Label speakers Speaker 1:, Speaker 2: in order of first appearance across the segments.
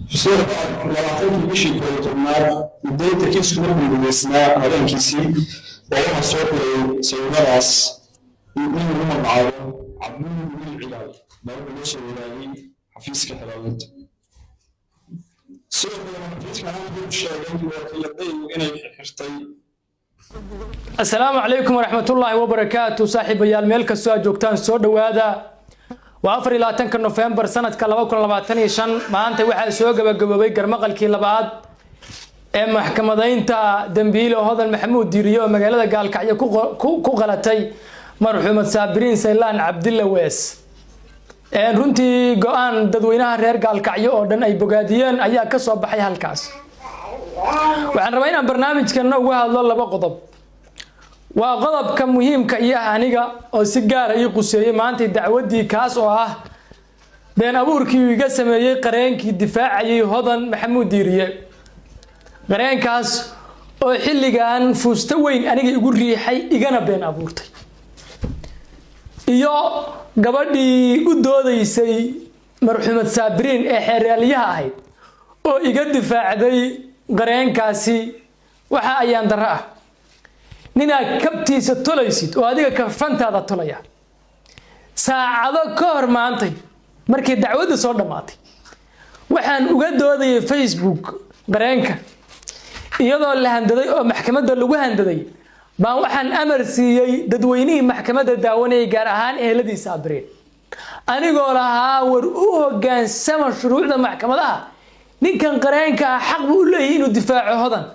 Speaker 1: Sidoo kale, 20-kii bishii 11aad, muddada kiisku markuu gudaysnaa habeenkiisii, oo waxaa soo qoray sawiradaas in lagu magacaabo Cabduul Wiil Cigaal baa wuxuu la soo wadaagay xafiiska xilaalinta. Sidoo kale, xafiiska wuxuu sheegay wakiiladaygu inay xirtay.
Speaker 2: Asalaamu calaykum waraxmatullaahi wabarakaatu. Saaxiibayaal, meel kastoo aad joogtaan, soo dhowaada. Waa 24-ka Nofembar sanadka 2025. Maanta waxaa soo gabagaboobay garmaqalkii labaad ee maxkamadaynta dembiile Hodan Maxamuud Diiriye oo magaalada Gaalkacyo ku qalatay marxuumad Saabiriin Saylaan Cabdilla Wees. Runtii go-aan dadweynaha reer Gaalkacyo oo dhan ay bogaadiyeen ayaa ka soo baxay halkaas. Waxaan rabaa inaan barnaamijkana uga hadlo laba qodob. Waa qodobka muhiimka iyo ah aniga oo si gaara ii quseeyey maantay dacwaddii, kaas oo ah been abuurkii uu iga sameeyey qareenkii difaacayay Hodan Maxamuud Diiriye, qareenkaas oo xilligan fuusto weyn aniga igu riixay, igana been abuurtay, iyo gabadhii u doodaysay marxuumad Saabiriin ee xeeraalyaha ahayd oo iga difaacday qareenkaasi. Waxa ayaan darro ah ninaad kabtiisa tolaysid oo adiga kafantaada tolaya. Saacado ka hor maantay, markii dacwadda soo dhammaatay, waxaan uga doodayay Facebook qareenka iyadoo la handaday oo maxkamadda lagu handaday baan waxaan amar siiyey dadweynihii maxkamadda daawanayay, gaar ahaan eheladii Saabiriin, anigoo lahaa: "War u hogaansama shuruucda maxkamadaha, ninkan qareenka ah xaq buu u leeyahay inuu difaaco Hodan."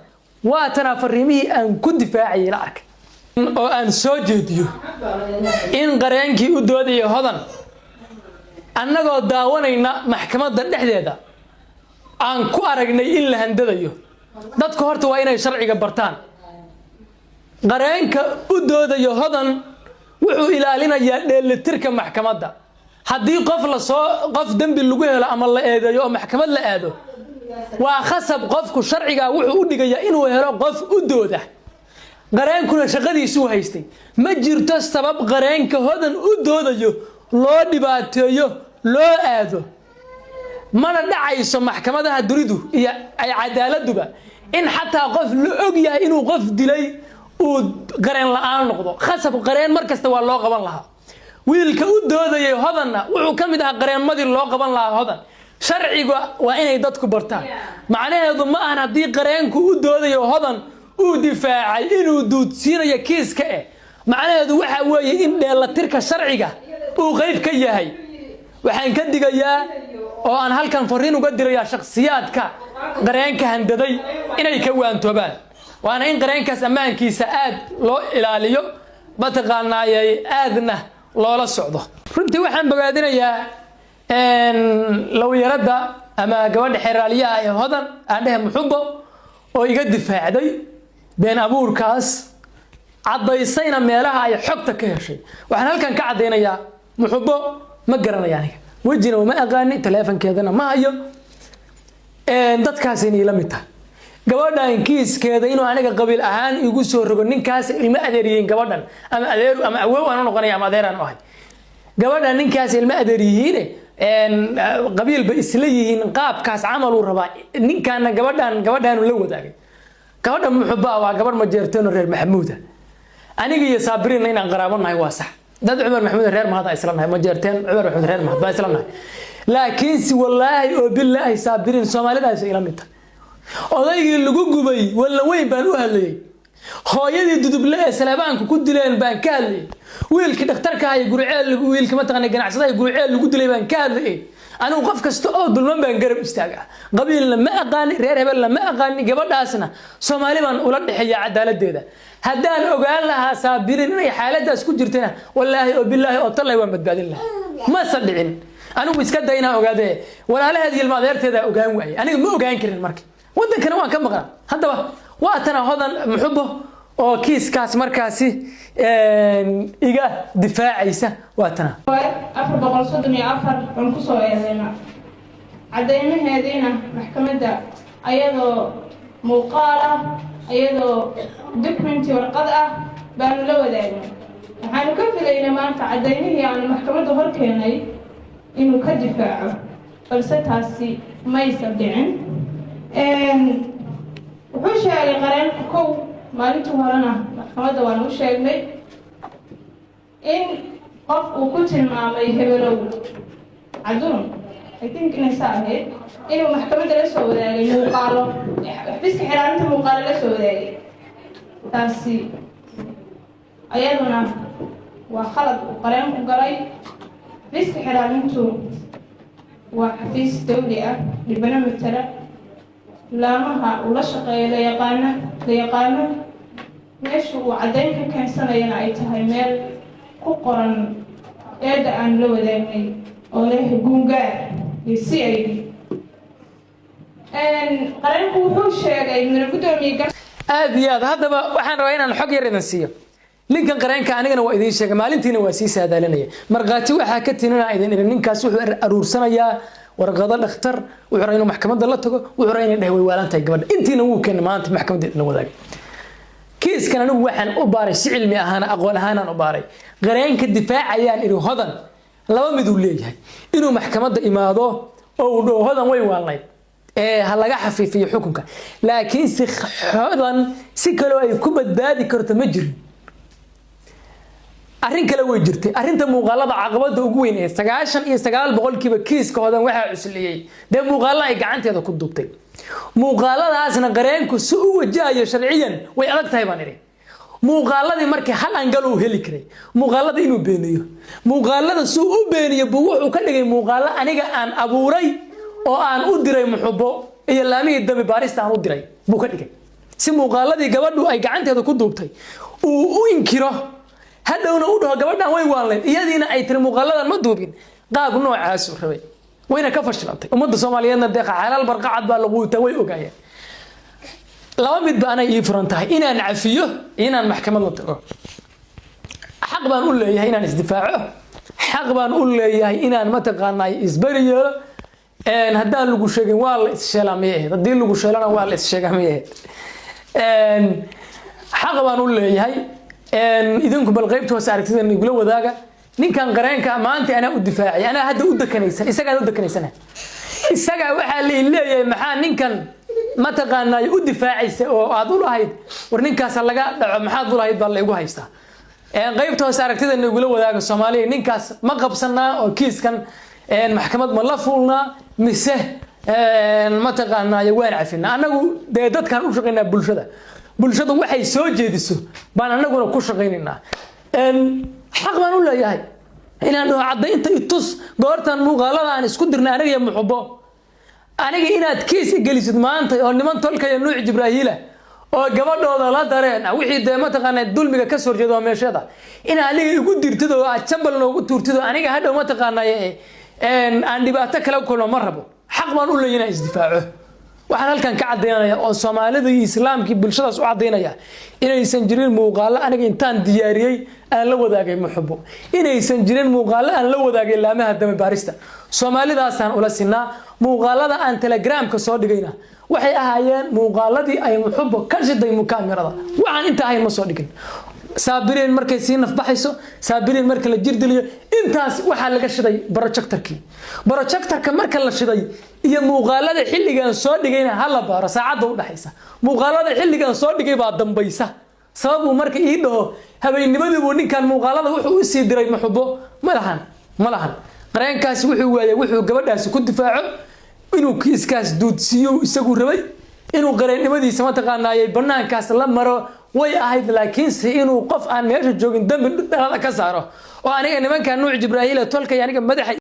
Speaker 2: Waatanaa fariimihii aan ku difaacayay la arkay oo aan soo jeediyo in qareenkii u doodayay Hodan, annagoo daawanayna maxkamadda dhexdeeda, aan ku aragnay in la handadayo. Dadku horta waa inay sharciga bartaan. Qareenka u doodayo Hodan wuxuu ilaalinayaa dheelitirka maxkamadda. Haddii qof lasoo qof dembi lagu helo ama la eedeeyo oo maxkamad la aado, waa khasab, qofku sharcigaa wuxuu u dhigayaa inuu helo qof u dooda. Qareenkuna shaqadiisuu haystay. Ma jirto sabab qareenka Hodan u doodayo loo dhibaateeyo, loo aado. Mana dhacayso maxkamadaha dunidu iyo ay cadaaladuba in xataa qof la og yahay inuu qof dilay uu qareen la-aan noqdo. Khasab qareen mar kasta waa loo qaban lahaa. Wiilka u doodayay Hodanna wuxuu ka mid ahaa qareenmadii loo qaban lahaa Hodan. Sharciga waa inay dadku bartaan. Macnaheedu ma ahan haddii qareenku u doodayo Hodan uu difaacay inuu duudsiinayo kiiska. Macnaheedu waxa weeye in dheelatirka sharciga uu qeyb ka yahay. Waxaan ka digayaa oo aan halkan fariin uga dirayaa shakhsiyaadka qareenka handaday inay ka waantoobaan, waana in qareenkaas ammaankiisa aad loo ilaaliyo, mataqaanaayey, aadna loola socdo. Runtii waxaan bogaadinayaa lawyaradda ama gabadha xeraalyaha ee Hodan, aan dhehe Muxubo, oo iga difaacday been abuurkaas, caddaysayna meelaha ay xogta ka heshay. Waxaan halkan ka caddaynayaa, Muxubo ma garanaya aniga, wejina uma aqaani, taleefonkeedana ma hayo. Dadkaasina ila mid tahay. Gabadhan kiiskeeda inuu aniga qabiil ahaan igu soo rogo, ninkaas ilmo adeer yihiin gabadhan, ama adeer ama awow aan u noqonaya ama adeeraan u ahay gabadhan, ninkaas ilmo adeer yihiine, qabiil bay isla yihiin. Qaabkaas camal uu rabaa ninkaana gabadhan gabadhaanu la wadaagay. Gabadha Muxuba waa gabadh Majeerteeno reer Maxamuuda. Aniga iyo Saabiriinna inaan qaraabo nahay waa sax. Dad Cumar Maxamuud reer Mahad isla nahay, Majeerteen Cumar Maxamuud reer Mahad baan isla nahay. Laakiinse wallaahi oo bilaahi, Saabiriin Soomaalidaas ila mid tahay. Odaygii lagu gubay Walla Weyn baan u hadlayay, hooyadii Duduble ee Saleebaanku ku dileen baan ka hadlayay, wiilkii dhakhtarka iyo Gurceel, wiilkii mataqaana ganacsadaha Gurceel lagu dilay baan ka hadlayay. Anigu qof kasta oo dulman baan garab istaagaa. Qabiilna ma aqaani, reer hebelna ma aqaani, gabadhaasna Soomaali baan ula dhexeeya cadaaladeeda. Haddaan ogaan lahaa Saabiriin inay xaaladaas ku jirtana, wallaahi oo bilaahi oo tallay, waan badbaadin lahaa. Mase dhicin. Anigu iska day inaan ogaadee, walaalaheed iyo ilma adeerteeda ogaan waayey. Aniga ma ogaan karin marka, waddankana waan ka maqnaa. Haddaba waa tana Hodan Muxubo oo kiiskaas markaasi iga difaacaysa, waa tana.
Speaker 3: 434 baan kusoo eedeyna, caddeymaheediina maxkamadda ayadoo muuqaal ah, ayadoo documenti warqad ah baanu la wadaagnay. Waxaanu ka filaynay maanta caddaymihii aanu maxkamadda hor keenay inuu ka difaaco. Balse taasi maysan dhicin. Wuxuu sheegay qareenku kow, maalintii horena maxkamadda waan u sheegnay in qof uu ku tilmaamay hebelow caduun, I think inay saa ahayd, inuu maxkamadda la soo wadaagay muuqaalo, xafiiska xeer ilaalinta muuqaalo la soo wadaagay. Taasi ayaduna waa khalad uu qareenku galay. Xafiiska xeer ilaalintu waa xafiis dawli ah, dhibano matala, laamaha uu la shaqeeyo la yaqaano, la yaqaano meesha uu caddayn ka keensanayana ay tahay meel ku qoran eedda aan la wadaagnay oo leh guungaar iyo CID. Qareenku wuxuu sheegay, mudane guddoomiye
Speaker 2: Aad iyo aad. Haddaba waxaan rabaa inaan xog yar idin siiyo. Ninkan qareenka anigana waa idiin sheegay, maalintiina waa sii saadaalinaya. Markhaati waxaa ka tinina idin idhi ninkaas wuxuu aruursanayaa warqado dhakhtar, wuxuu rabaa inuu maxkamadda la tago, wuxuu rabaa inay dheh way waalan tahay gabadha. Intiina wuu keenay, maanta maxkamadda idinla wadaagay. Kiiskan anigu waxaan u baaray si cilmi ahaan, aqoon ahaanaan u baaray. Qareenka difaacayaan idhi Hodan laba mid uu leeyahay: inuu maxkamadda imaado oo uu dhaho Hodan way waalnayd ee ha laga xafiifiyo xukunka, laakiin si Hodan si kaloo ay ku badbaadi karto ma jirin. Arrin kale way jirtay, arrinta muuqaalada. Caqabada ugu weyn ee 99% kiiska Hodan waxaa cusliyey dee muuqaalo ay gacanteeda ku duubtay. Muuqaaladaasna qareenku si u wajahayo sharciyan way adag tahay baan idhi. Muuqaaladii markii hal angle uu heli karay muuqaalada inuu beeniyo, muuqaalada si u beeniyo buu wuxuu ka dhigay muuqaalo aniga aan abuuray oo aan u diray Muxubo iyo laamihii dambi baarista aan u diray buu ka dhigay, si muuqaaladii gabadhu ay gacanteeda ku duubtay uu u inkiro, hadhowna u dhaho gabadhan way waalnayd, iyadiina ay tiri muuqaaladan ma duubin. Qaab noocaasuu rabay, wayna ka fashilantay. Ummadda Soomaaliyeedna deeqa xalaal barqacad baa lagu wataa, way ogaayeen. Laba midba anay ii furan tahay: inaan cafiyo iyo inaan maxkamad la tago. Xaq baan u leeyahay inaan isdifaaco, xaq baan u leeyahay inaan mataqaanaa isberi yeelo. Haddaan lagu sheegin waa la issheelaa miyay ahayd? Haddii lagu sheelana waa la issheegaa miyay ahayd? Xaq baan u leeyahay. Idinku bal qaybta hoose aragtida igula wadaaga. Ninkan qareenka maanta anaa u difaacay, anaa hadda u dekanaysan, isagaan u dekanaysana. Isagaa waxaa la leeyahay, maxaa ninkan mataqaanaa u difaacaysa oo aad u lahayd war ninkaasa laga dhaco, maxaad u lahayd baa la igu haystaa. Qaybta hoose aragtida nagula wadaaga. Soomaaliya, ninkaas ma qabsanaa oo kiiskan maxkamad ma la fuulnaa, mise mataqaanaa waan cafinaa? Annagu dee dadkaan u shaqaynaa bulshada, bulshadu waxay soo jeediso baan annaguna ku shaqaynaynaa. Xaq baan u leeyahay inaan dhaho caddaynta itus goortan muuqaalada aan isku dirnay aniga iyo Muxubo. Aniga inaad kiis gelisid maanta oo niman tolkaya Nuuc Jibraahiila oo gabadhooda la dareen wixii dee mataqaanaa dulmiga ka soo horjeeda oo meeshada in aniga igu dirtid oo aad jambal noogu tuurtid oo aniga hadhow mataqaanaa aan dhibaato kala kulmo ma rabo. Xaq baan u leeyahay inaan isdifaaco. Waxaan halkan ka caddaynaya oo Soomaalida iyo Islaamkii bulshadaas u caddaynaya inaysan jirin muuqaalo aniga intaan diyaariyey aan la wadaagay Muxubo, inaysan jirin muuqaalo aan la wadaagay laamaha dami baarista. Soomaalidaasaan ula sinaa. Muuqaalada aan Telegramka soo dhigayna waxay ahaayeen muuqaaladii ay Muxubo ka shiday kaamirada. Waxaan inta ahayn ma soo dhigin. Saabiriin markay sii nafbaxayso, Saabiriin marka la jirdiliyo, intaas waxaa laga shiday projectorkii. Projectorka marka la shiday iyo muuqaalada xilligan soo dhigayna ha la baaro saacadda udhaxaysa. Muuqaalada xilligan soo dhigay baa dambaysa. Sababuu marka ii dhaho habeennimadii buu ninkan muuqaalada wuxuu usii diray Muxubo ma lahan, ma lahan. Qareenkaasi wuxuu waayay wuxuu gabadhaasi ku difaaco, inuu kiiskaas duudsiiyo isagu rabay, inuu qareennimadiisa mataqaanaayay banaankaas la maro way ahayd, laakiinse inuu qof aan meesha joogin dambi dhalada ka saaro oo aniga nimanka Nuuc Jibraahiila tolkay aniga madaxa